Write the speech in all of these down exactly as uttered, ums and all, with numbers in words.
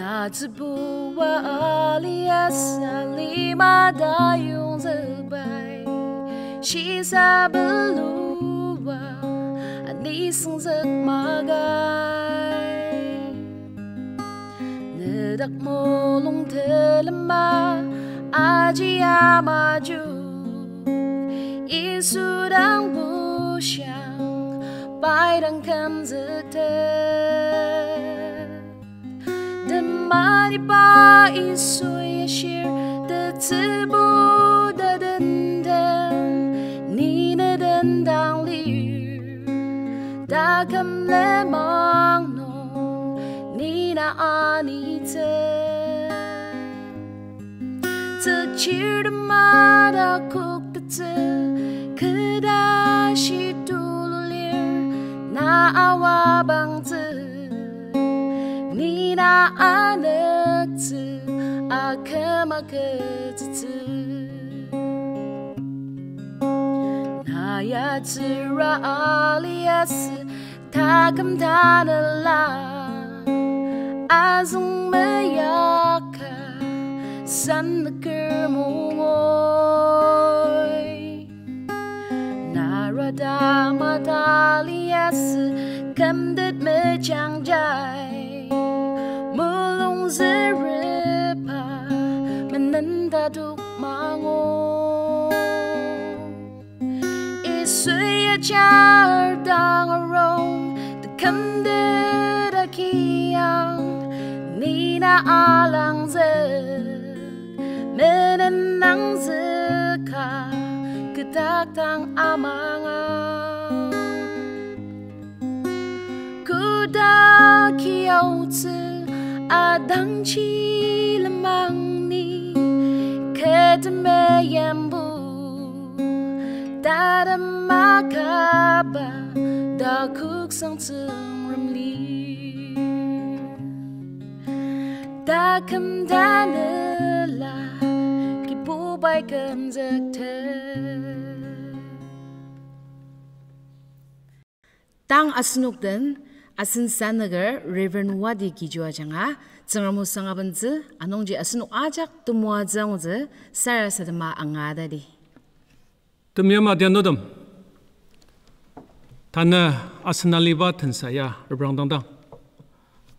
Atsübua aliasü lima tayongzükbai, shisa belua anisüngzük makai. Nedak mulung telema aji ama ju, Yisu dang bushang, pai dang kümzüktet. Temariba Yisui ashir, tetsübu ta dendang, ni ne dendang lir, taküm lenmang nung ni na anitsü. Tsükchir tema ta koktettsü, kü ta shi tulu lir, na awa bangtsü, ni na anüktsü, aküm agütsütsü. Na ya tsüra aliasü taküm tanela, azüng meyaka sanüker mongoi. Nara dama ta aliasü kümtet mejangjai, mulung zürepa menen tadok mangu. Yisui ajar dang arung, tekümtet agiang, ni na alangzük, menen nangzüka, kü dak dang amanga. Koda kiaotsü adangji lenmang ni, kü temeyimbo tatem akaba takoksang Tsüngrem lir. Taküm tanela Kibubai kümzüktet. Tang asenok den asen sanüker Reverend Wadi Kijo ajanga Tsüngrem o sanga bentsü, anungji asenok ajak temoatsü angutsü sarasadema angatadi. Temeim adianutem, tanü asen aliba tensa ya reprangdangdang,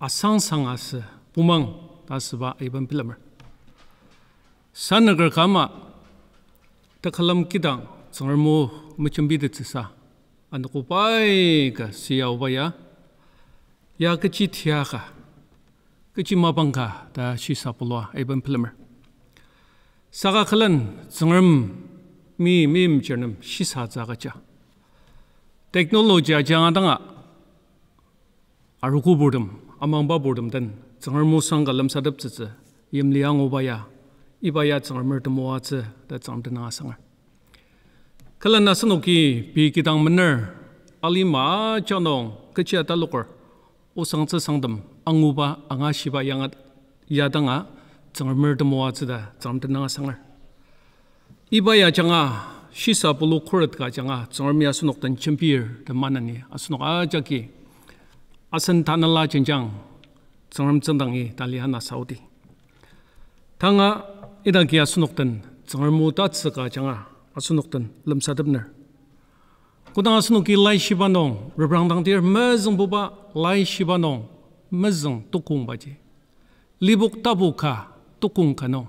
asangsang asü pumang ta asüba aiben bilemer. Sanüker kama tekülem kidang Tsüngrem o mejembitettsüsa, anogo pai ka siyaoba ya, ya kechi tiaka, kechi mapang ka ta shisa pulua aiben bilemer. Saka külen Tsüngrem mi meimchir nem shisatsü agüja, technology ajanga danga arogo purtem, amangba purtem den Tsüngrem o sangka lemsateptsütsü yimli anguba ya, iba ya Tsüngremer temoatsü ta Tsüngrem tenüng asanger. Külen asenoki pei kidang mener, alima ajak nung kechi ataloker osangtsü sangtem anguba angashiba yanga, ya danga Tsüngremer temoatsü ta Tsüngrem tenüng asanger. Iba ya ajanga, shisa pulu khuret ka ajanga Tsüngremi asenok den jembir ta maneni asenok ajaki asen tanela jenjang Tsüngrem tsüngdangi tali ana saodi. Tanga idaki asenok den Tsüngrem o tatsüka ajanga asenok den lemsatepner. Kodang asenoki laishiba nung reprangdangdir mezüngbuba, laishiba nung mezüng tukongbaji, Lipok tapu ka tukong ka nung,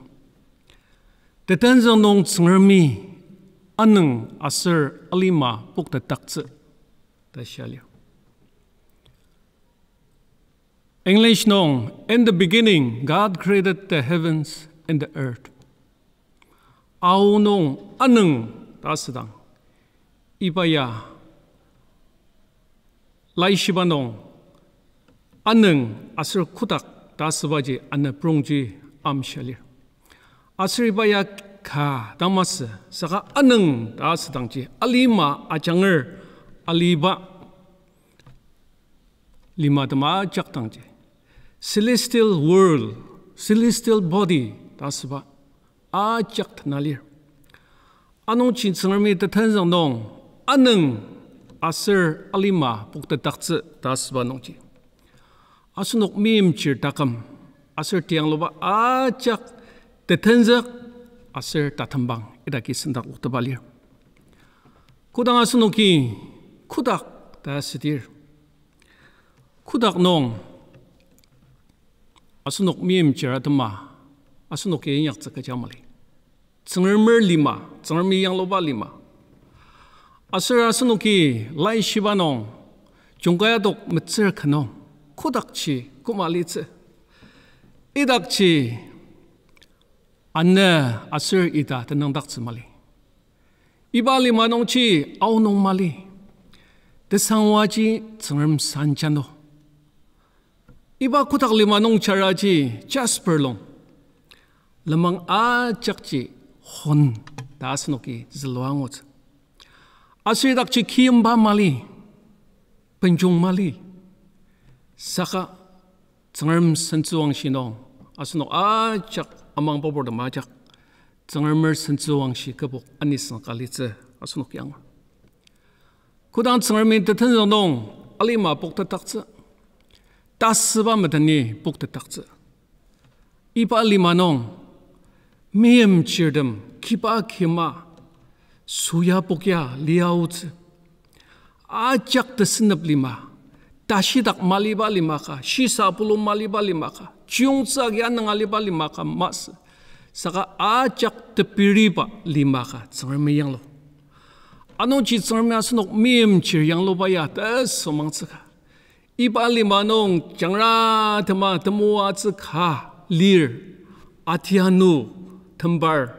tetenzük nung Tsüngremi anüng aser alima poktetdaktsü ta shia lir. English nung, In the beginning, God created the heavens and the earth. Ao nung anüng ta asüdang, iba ya laishiba nung anüng aser kotak ta asübaji anaprongji amshia lir. Aser iba ya ka dang masü, saka anüng ta asüdangji alima ajanger aliba lima tema ajak dangji, celestial world, celestial body ta asüba ajak tena lir. Anungji Tsüngremi tetenzük nung anüng aser alima poktetdaktsü ta asüba nungji, asenok meimchir taküm aser tiyangluba ajak tetenzük aser tatembang idaki sendaklokteba lir. Kodang asenoki kotak ta südir, kotak nung asenok meimchir atema asenoki inyaktsü kecha mali. Tsüngremer lima, Tsüngremi yangluba lima. Aser asenoki laishiba nung jungkai adok metsür ka nung, kodakji koma litsü. Idakji anü aser ita tenüngdaktsü mali. Iba lima nungji aonung mali. Tesangwaji Tsüngrem sanjano. Iba kotak lima nung jaraji jasper lung, lenmang ajakji hon ta asenoki zülua angutsü. Aser idakji kiyimba mali, benjong mali. Saka Tsüngrem sentsüwangshi nung asenok ajak amangba purtem ajak Tsüngremer sentsüwangshi kübok anisüngka litsü asenoki angur. Kodang Tsüngremi tetenzük nung alima poktetdaktsü, tasüba meteni poktetdaktsü, iba lima nung meimchirtem kiba kima süya pokya liaotsü. Ajak tesünep lima, tashidak maliba lima ka, shisa pulu maliba lima ka, chiyongtsü agi anüng aliba lima ka masü. Saka ajak teperiba lima ka Tsüngremi yanglu. Anungji Tsüngremi asenok meimchir yangluba ya tesümangtsü ka. Iba lima nung jangra tema temoatsü ka lir, atianu tembar,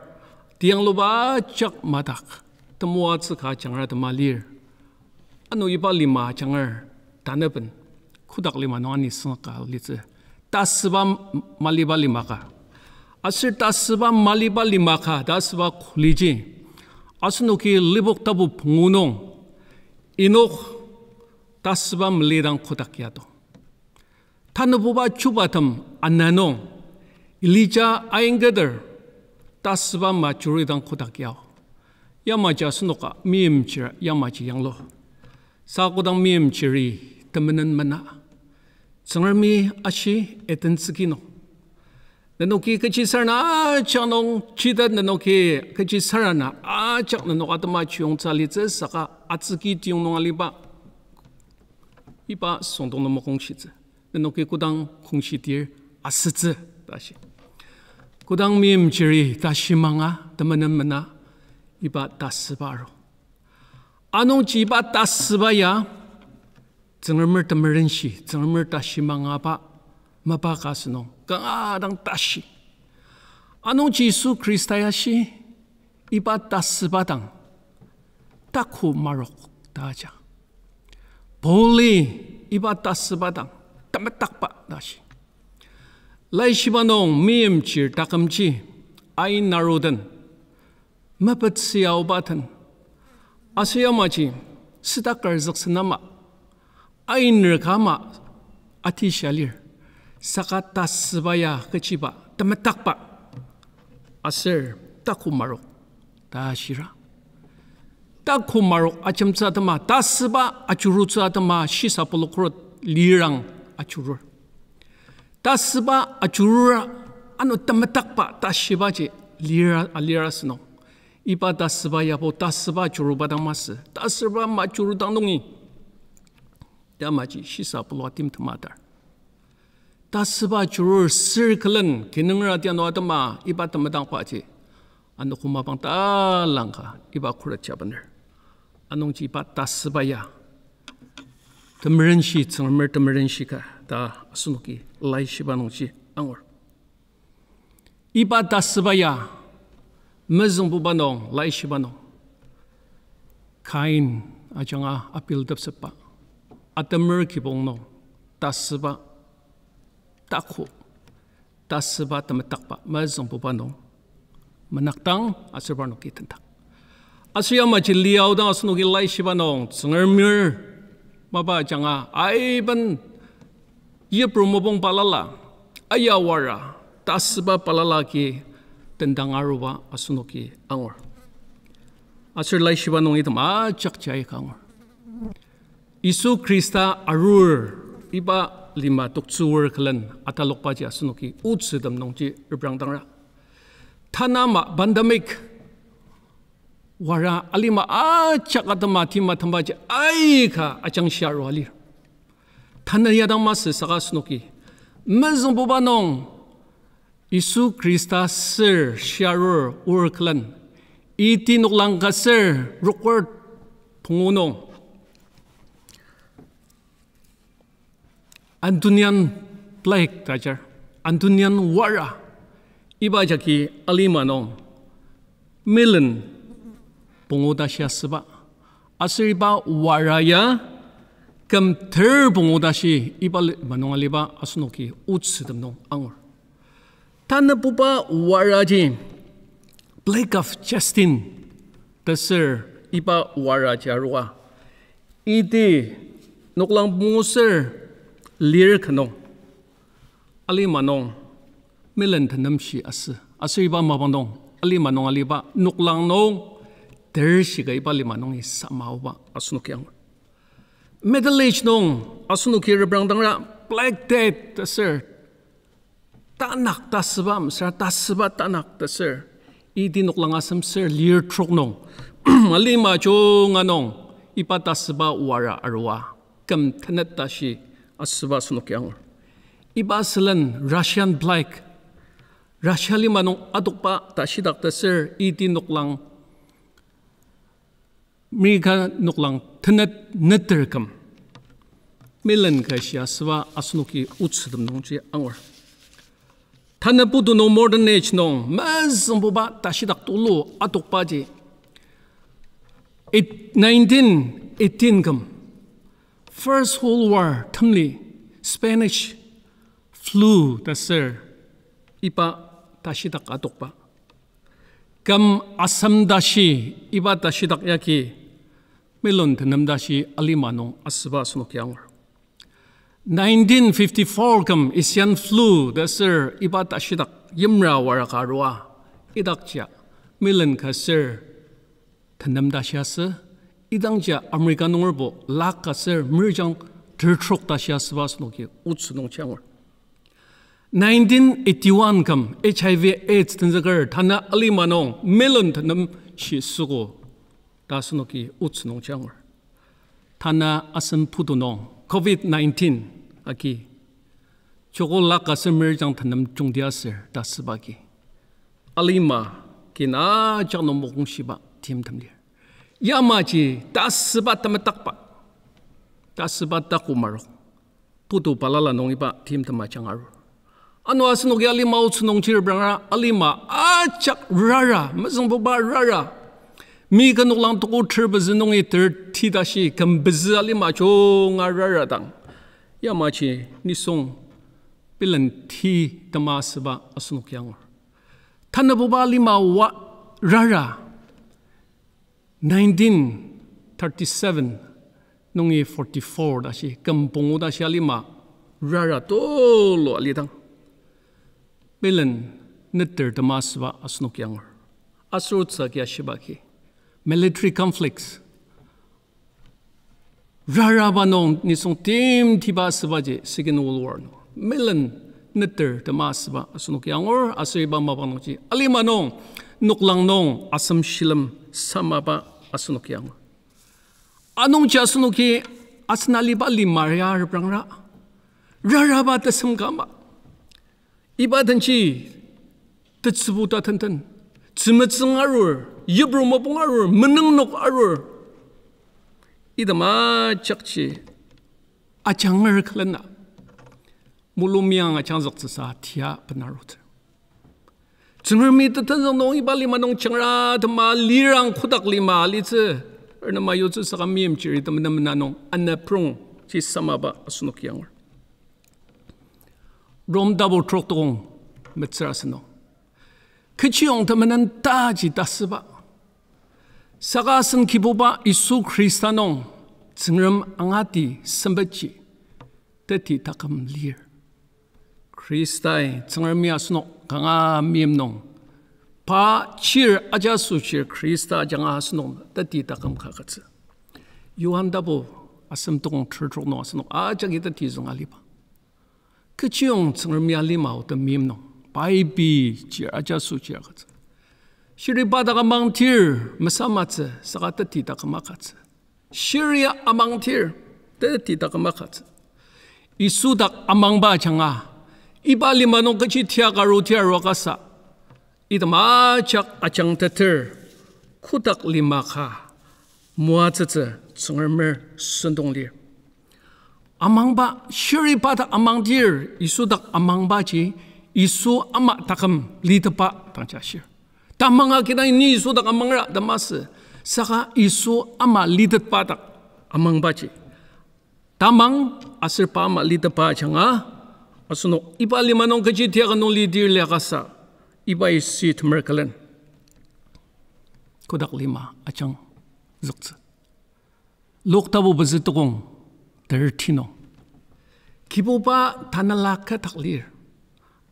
tiyangluba ajak madak temoatsü ka jangra tema lir. Ano iba lima janger taneben kotak lima nung anisüngka litsü. Tasüba maliba lima ka. Aser tasüba maliba lima ka ta asüba koliji, asenoki Lipok tapu pungu nung Enok tasüba melidang kotak ya to. Tanabuba chubatem ana nung Elija aingketer tasüba majuri dang kotak yao. Yamaji asenoka meimchir yamaji yanglu. Sa kodang meimchiri temenen mena, Tsüngremi ashi etentsüki nung, nenoki kechisarena ajak nung chita, nenoki kechisarena ajak nenok atema chiyongtsü alitsü saka atsüki tiyong nung aliba iba süngdong nung makongshitsü. Nenoki kodang kongshitir asütsü ta shi. Kodang meimchiri tashi manga temenen mena, iba tasüba aru. Anungji iba tasüba ya Tsüngremer temerenshi, Tsüngremer tashi mangaba mapa ka asünung kanga dang tashi. Anungji Yisu Khrista ya shi iba tasüba dang taku marok ta aja. Pauli iba tasüba dang temetakba ta shi. Laishiba nung meimchir takümji ain aruden mepetsü aoba den, aser yamaji südakar züksen ama, ainer ka ama atishia lir, saka tasüba ya kechiba temetakba aser taku marok ta shira. Taku marok ajemtsü atema, tasüba ajurutsü atema shisa pulokhrot lirang ajurur. Tasüba ajurura ano temetakba tashibaji lira, alira asünung. Iba tasüba yabo tasüba ajuruba dang masü, tasüba majuru dang nungi yamaji shisa pulu atimtem atar. Tasüba ajurur sür külen kinungra tiano atema iba temetakbaji anogo mapang talangka iba khuret ja bener. Anungji iba tasüba ya temerenshi, Tsüngremer temerenshi ka ta asenoki laishiba nungji angur. Iba tasüba ya mezüngbuba nung, laishiba nung, Kain ajanga Abil tepsetba atemer kibong nung tasüba taku, tasüba temetakba mezüngbuba nung menakdang aser parnoki tendak. Aser yamaji liaodang asenoki laishiba nung Tsüngremer mapa ajanga aiben yipru mopung balala, ayawara, tasüba balala agi tendang aruba asenoki angur. Aser laishiba nung item ajakji aika angur. Yisu Khrista arur iba lima toktsür külen atalokbaji asenoki otsütem nungji reprangdangra. Tanü ama pandemic wara alima ajak atema tima tembaji aika ajangshia arua lir. Tanü yadang masü saka asenoki mezüngbuba nung Yisu Khrista ser shia arur külen, iti noklang ka ser rokor pungu nung Antonine Plague ta ajar, Antonine Wara, iba jagi alima nung million pungu tashi asüba. Aser iba wara ya küm ter pungu tashi iba lima nung aliba asenoki otsütem nung angur. Tanübuba waraji Plague of Justinian ta ser iba waraji arua. Iti noklang pungu ser lir ka nung alima nung million tenemshi asü. Aser iba mapang nung alima nung aliba noklang nung ter shika iba lima nungi samaoba asenoki angur. Middle Age nung asenoki reprangdangra Black Death ta ser tanak tasüba, mesüra tasüba tanak ta ser iti noklang asem ser lir trok nung alima junga nung iba tasüba wara arua küm tenet tashi asüba asenoki angur. Iba sülen Russian Plague, Russia lima nung adokba tashidak ta ser iti noklang America noklang tenet neter küm million ka shia asüba asenoki otsütem nungji angur. Tanü putu nung modern age nung mezüngbuba tashidak tulu adokbaji, eight-, nineteen eighteen küm First World War temli Spanish flu ta ser iba tashidak adokba küm asem tashi iba tashidak yagi million tenem tashi alima nung asüba asenoki angur. Nineteen fifty-four küm Asian flu ta ser iba tashidak yimra wara ka arua, idakjia million ka ser tenem tashi asü, idangji America nungerbo lakh ka ser merjang tertrok tashi asüba asenoki otsü nungji angur. Nineteen eighty-one küm H I V AIDS tenzüker tanü alima nung million tenem shi süogo ta asenoki otsü nungji angur. Tanü asem putu nung covid nineteen agi joko lakh ka ser merjang tenem jungtiaser ta asüba agi alima kin ajak nung mokongshiba timtem lir. Yamaji tasüba temetakba, tasüba taku marok putu balala nung iba timtem ajanga arur. Ano asenoki alima otsü nungji reprangdang alima ajak rara, mezüngbuba rara. Mi ka noklang tuko ter pezü nungi ter ti tashi küm pezü alima junga rara dang, yamaji nisung bilen ti tema asüba asenoki angur. Tanübuba alima wa rara nineteen thirty-seven nungi forty-four tashi küm pungu tashi alima rara tulu alidang bilen neter tema asüba asenoki angur. Aser otsü agi ashiba agi military conflicts raraba nung nisung timtiba asübaji Second World War nung million neter tema asüba asenoki angur. Aser iba mapang nungji alima nung noklang nung asem shilem samaba asenoki angur. Anungji asenoki asen aliba lima ya reprangdang raraba tesem kama iba denji tetsübu tatenten, tzümetsüng arur, yipru mopung arur, menengnok arur, item ajakji ajanger külena mulung miang ajangzüktsüsa tia benarutsü. Tsüngremi tetenzük nung iba lima nung jangra tema lirang kotak lima alitsü, arnema yutsü saka meimchiri temenen mena nung anaprongji samaba asenoki angur. Rom tapu trok tokong metsür asünung, kechiyong temenen taji tasüba, saka asen Kibuba Yisu Khrista nung Tsüngrem angati sempetji teti taküm lir. Khristai Tsüngremi asenok kanga meim nung, pa chir ajaso chir Khrista ajanga asenok teti taküm ka agütsü. Johan tapu asem tokong ter trok nung asenok ajaki teti zünga aliba. Kechiyong Tsüngremi alima otem meim nung, pai pei chir ajaso chir agütsü. Shiri pa dak amangdir mesamatsü, saka teti dak kümakatsü. Shiri amangdir, teti dak kümakatsü. Yisu dak amangba ajanga, iba lima nung kechi tiak aru tia aru akasa, item ajak ajangteter, kotak lima ka moatsütsü Tsüngremer sentong lir. Amangba, shiri pa dak amangdir, Yisu dak amangbaji, Yisu ama taküm litetba dangji ashir. Tamang agi dang ni Yisu dak amangra ta masü, saka Yisu ama litetba dak amangbaji. Tamang aser pa ama litetba ajanga, asenok iba lima nung kechi tiaka nung lidir liakasa, iba isi temer külen kotak lima ajangzüktsü. Luk tabu pezü tukong thirteen nung, Kibuba tanela kü dak lir.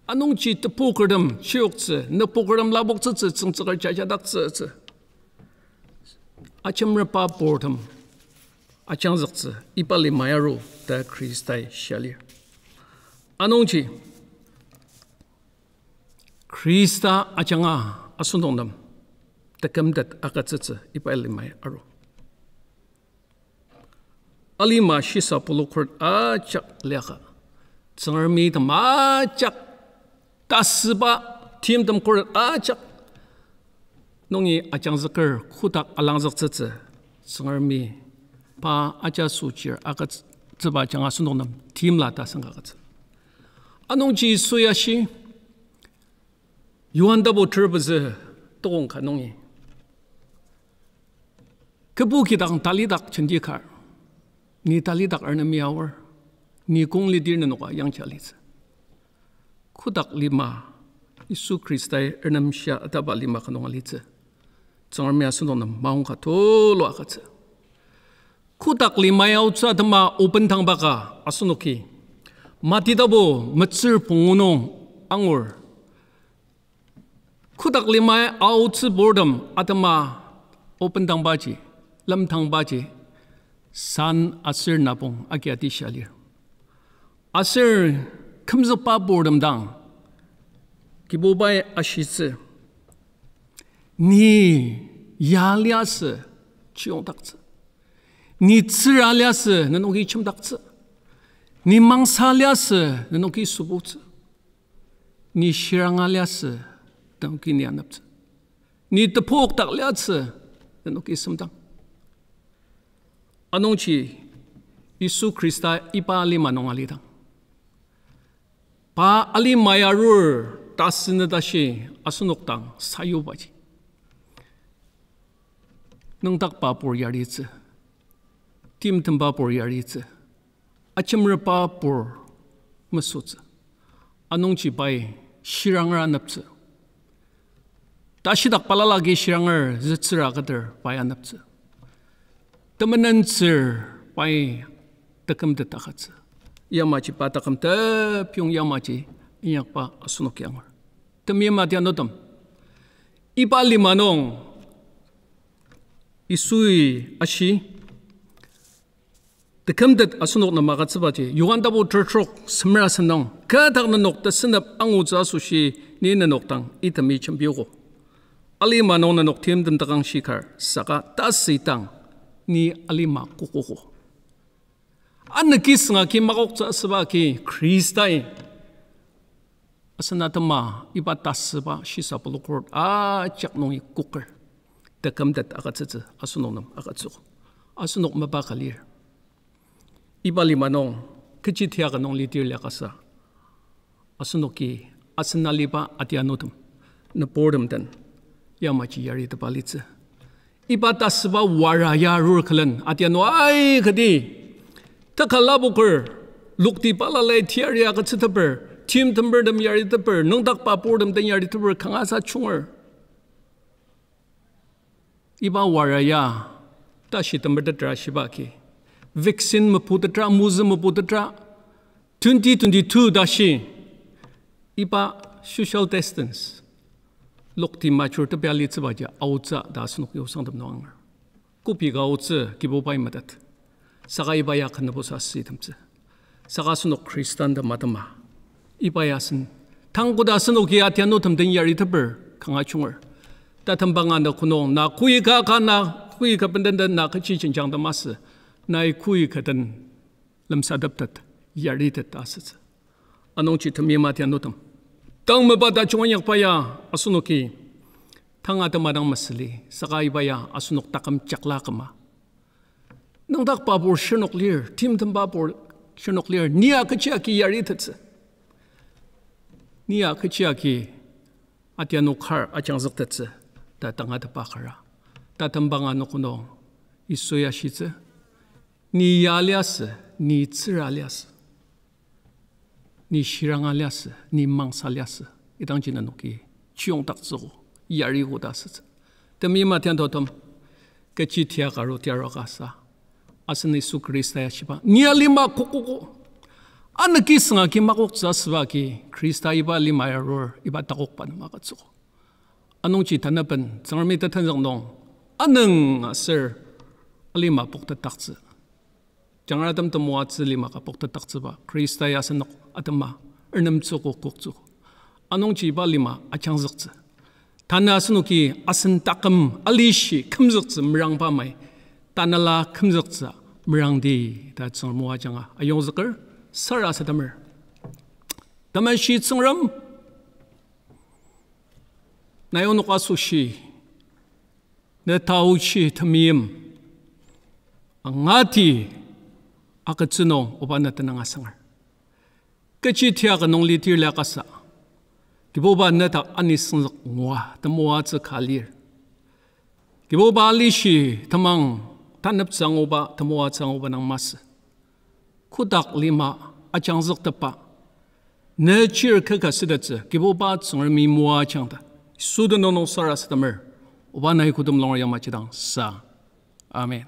Anungji tepokertem chiyoktsü, nepokertem lapoktsütsü, tsüngtsüker jajadaktsütsü, ajemreba purtem ajangzüktsü, iba lima aru ta Khristai shia lir. Anungji Khrista ajanga asenok nem tekümtet agütsütsü iba lima aru. Alima shisa pulukkurt ajak liaka, Tsüngremi tem ajak tasüba timtem kurt ajak nungi ajangzüker kotak alangzüktsütsü, Tsüngremi pa ajaso chir agütsüba ajanga asenok nem timla tasen ka agütsü. Anungji Yisu ya shi, Johan tabu ter pezü tukong ka nungi, Kübu kidang talidak jenti kar, ni talidak arnemi aor, ni kong lidir nenoka yangji alitsü. Kotak lima, Yisu Khristai arnemshia ataba lima ka nung alitsü. Tsüngremi asenok nem maongka tulu agütsü. Kotak limai aotsü atema obendangba ka asenoki Mati tabu metsür pungu nung angur. Kotak limai aotsü purtem atema obendangbaji, lemdangbaji, san aser napong agi atishia lir. Aser kümzükba purtem dang Kibubai ashitsü, ni ya liasü chiyongdaktsü. Ni tsüra liasü nenoki chimdaktsü. Ni mangsa liasü nenoki sübutsü. Ni shiranga liasü nenoki ni aneptsü. Ni tepokdak liasü nenoki semdang. Anungji Yisu Khrista iba alima nung alidang, pa alima ya arur ta asünü tashi asenok dang sayubaji, nüngdakba pur yaritsü, timtemba pur yaritsü, ajemreba pur mesütsü. Anungji pai shiranger aneptsü. Tashidak balala agi shiranger zütsüra keter pai aneptsü. Temenentsür pai tekümtet agütsü. Yamaji pa taküm tepiyong yamaji inyakba asenok angur. Temeim atianutem, iba lima nung Yisui ashi, tekümtet asenok nem agütsübaji, Johan tabu tertrok semera senung, kü dak nenok tesünep angutsü asoshi ni nenok dang itemi jembiogo. Alima nung nenok timtem takang shikar, saka tasüidang ni alima kokogo. Anoki sünga ki makoktsü asüba ki Khristai asen atema iba tasüba shisa pulukurt ajak nungi koker, tekümtet agütsütsü asenok nem agütsüogo. Asenok mapa ka lir. Iba lima nung kechi tiaka nung lidir liakasa, asenoki asen aliba atianutem, nüburtem den yamaji yaritepa litsü. Iba tasüba wara ya arur külen atianu aikati, takalaboker, lokti balala teyari agütsüteper, timtembertem yariteper, nüngdakba purtem den yariteper kangasa junger. Iba wara ya tashi temertetra shiba ki, vaccine meputetra, mozü meputetra, twenty twenty-two tashi iba social distance, lokti majur tepia litsübaji aotsü ta asenok ya osangtem nung angur. Kobi ka aotsü Kibubai metet. Saka iba ya khenübosa süitemtsü. Saka asenok Khristantem atema Iba ya asen, tang koda asenoki atianutem den yariteper kanga junger. Tatembang ano konung, na koika ka, na koika bendenden, na kechi jenjang ta masü, nai koika den lemsateptet, yaritet asütsü. Anungji temeim atianutem, tang mapa tajung inyakba ya asenoki tang atema dang masüli, saka iba ya asenok taküm jakla küma. Nüngdakba pur shirnok lir, timtemba pur shirnok lir, ni ya kechi agi yaritettsü. Ni ya kechi agi atianuk kar ajangzüktettsü ta tangatetba kara. Tatembang ano konung, Yisu ya shitsü, ni ya liasü, ni tsüra liasü, ni shiranga liasü, ni mangsa liasü, idangji nenoki chiyongdaktsüogo, yariogo ta asütsü. Temeim atianutem, kechi tiaka aru tiaruaka sa, asen Yisu Khrista ya shiba, ni ya lima kokogo. Anoki sünga ki makoktsü asüba agi Khrista iba lima ya arur, iba takokba nem agütsüogo. Anungji tanaben Tsüngremi tetenzük nung, anüng aser alima poktetdaktsü, jangratem temoatsü lima ka poktetdaktsüba Khrista ya asenok atema ernemtsüogo, koktsüogo. Anungji iba lima ajangzüktsü. Tanü asenoki asen taküm alishi kümzüktsü merangba mai, tanela kümzüktsü merangdi ta Tsüngrem o ajanga ayongzüker. Sarasademer. Temeshi Tsüngrem, nai onok asoshi ne taochi temeim angati agütsü nung oba ne tenüng asanger. Kechi tiaka nung litir liakasa, Kibuba, ne dak anisüngzük ngua temoatsü ka lir. Kibuba, alishi temang taneptsü anguba, temoatsü anguba nung masü. Kotak lima ajangzüktepba, ne chir kaka sütettsü Kibuba Tsüngremi moajang ta, Yisu tenüng nung sarasademer, oba nai kodem longer yamaji dang sa. Amen.